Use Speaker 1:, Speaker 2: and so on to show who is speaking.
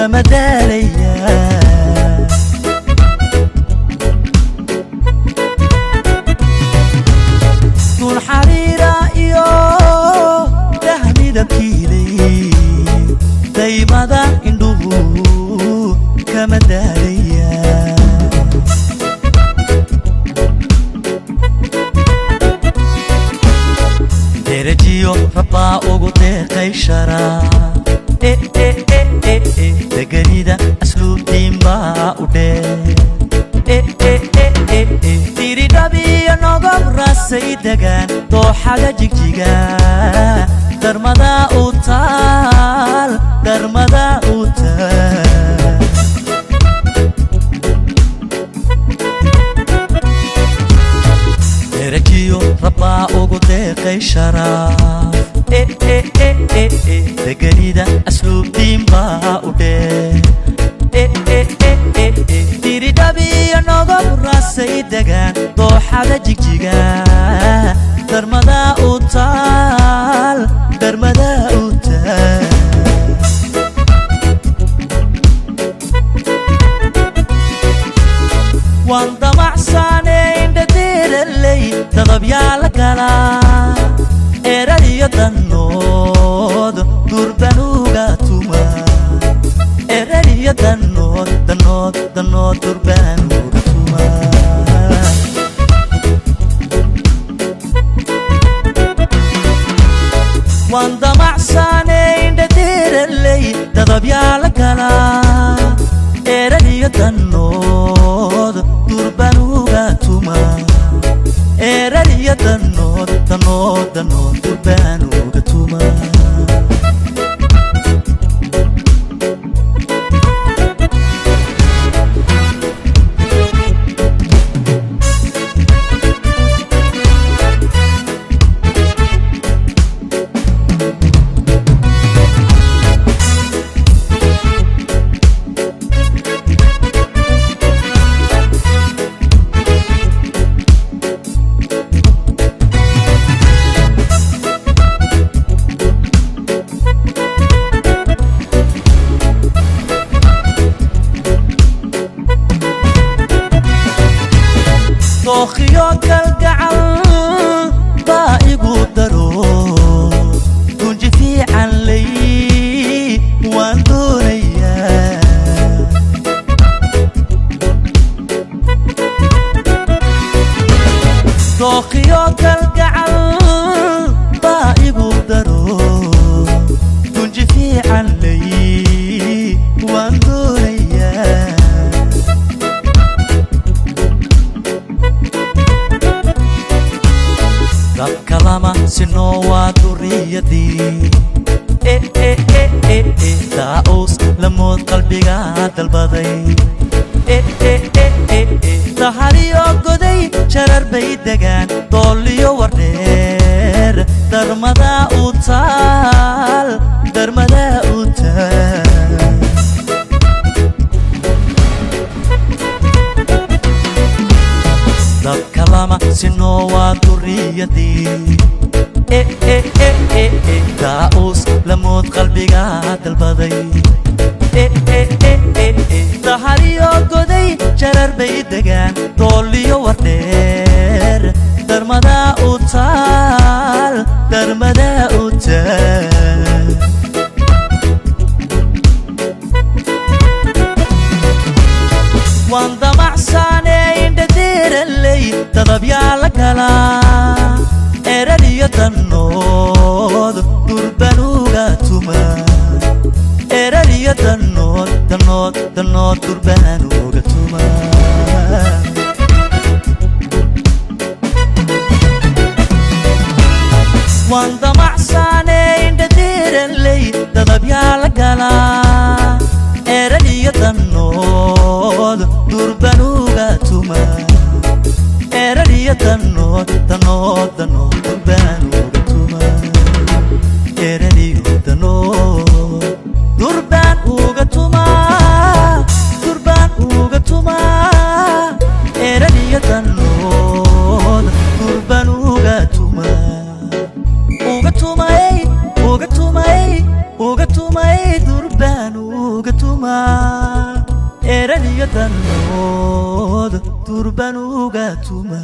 Speaker 1: kama daalaya. Dul xariira iyo dah midabkiilay daymada indhuhu kama daalaya. Derajiyo rabbaa ugu deeqay sharaa deganida asluubtiin baa u dheer. Diridhabiyo nogob rasay degaan dooxada jigjiga darmada u taal, darmada u taal. Derajiyo rabbaa ugu deeqay sharaaf deganida asluubtiin baa u dheer. Diridhabiyo nogob rasay degaan dooxada jigjiga darmada u taal, darmada u taal. Waan damacsane indhadeeraley dadabyaa la galaa erariyo dannood durbanuga tuma, erariyo dannood dannood dannood durbanuga tuma. Waan damacsane indhadeeraley dadabyaa la galaa erariyo dannood durbanuga tuma, erariyo dannood dannood dannood durbanuga tuma. Dookhiyo kalgacal baa igu daro gunji fiican ley waan doonayaa. Dookhiyo kalgacal baa igu daro gunji fiican ley waan doonayaa. Dabka lama sinoo waa duriyadii daa'uus lamood qalbiga dalbaday. Dahariyo goday jarar bay degaan dooliyo wardheer darmada u taal, darmada u taal. Dabka lama sinoo waa duriyadii daa'uus lamood qalbiga dalbaday. Dahariyo goday jarar bay degaan dooliyo wardheer darmada u taal, darmada u taal. Waan damacsane indhadeeraley dadabyaa la galaa erariyo dannood durbanuga tuma, erariyo dannood dannood dannood durbanuga tuma. Waan damacsane indhadeeraley dadabyaa la galaa erariyo dannood durbanuga tuma, erariyo dannood dannood dannood durbanuga tuma, erariyo dannood durban uga tuma, durban uga tuma, erariyo dannood durban uga tuma, uga tumay, uga tumay, uga tumay durban. tuma eraniyo dannood durban uga tuma.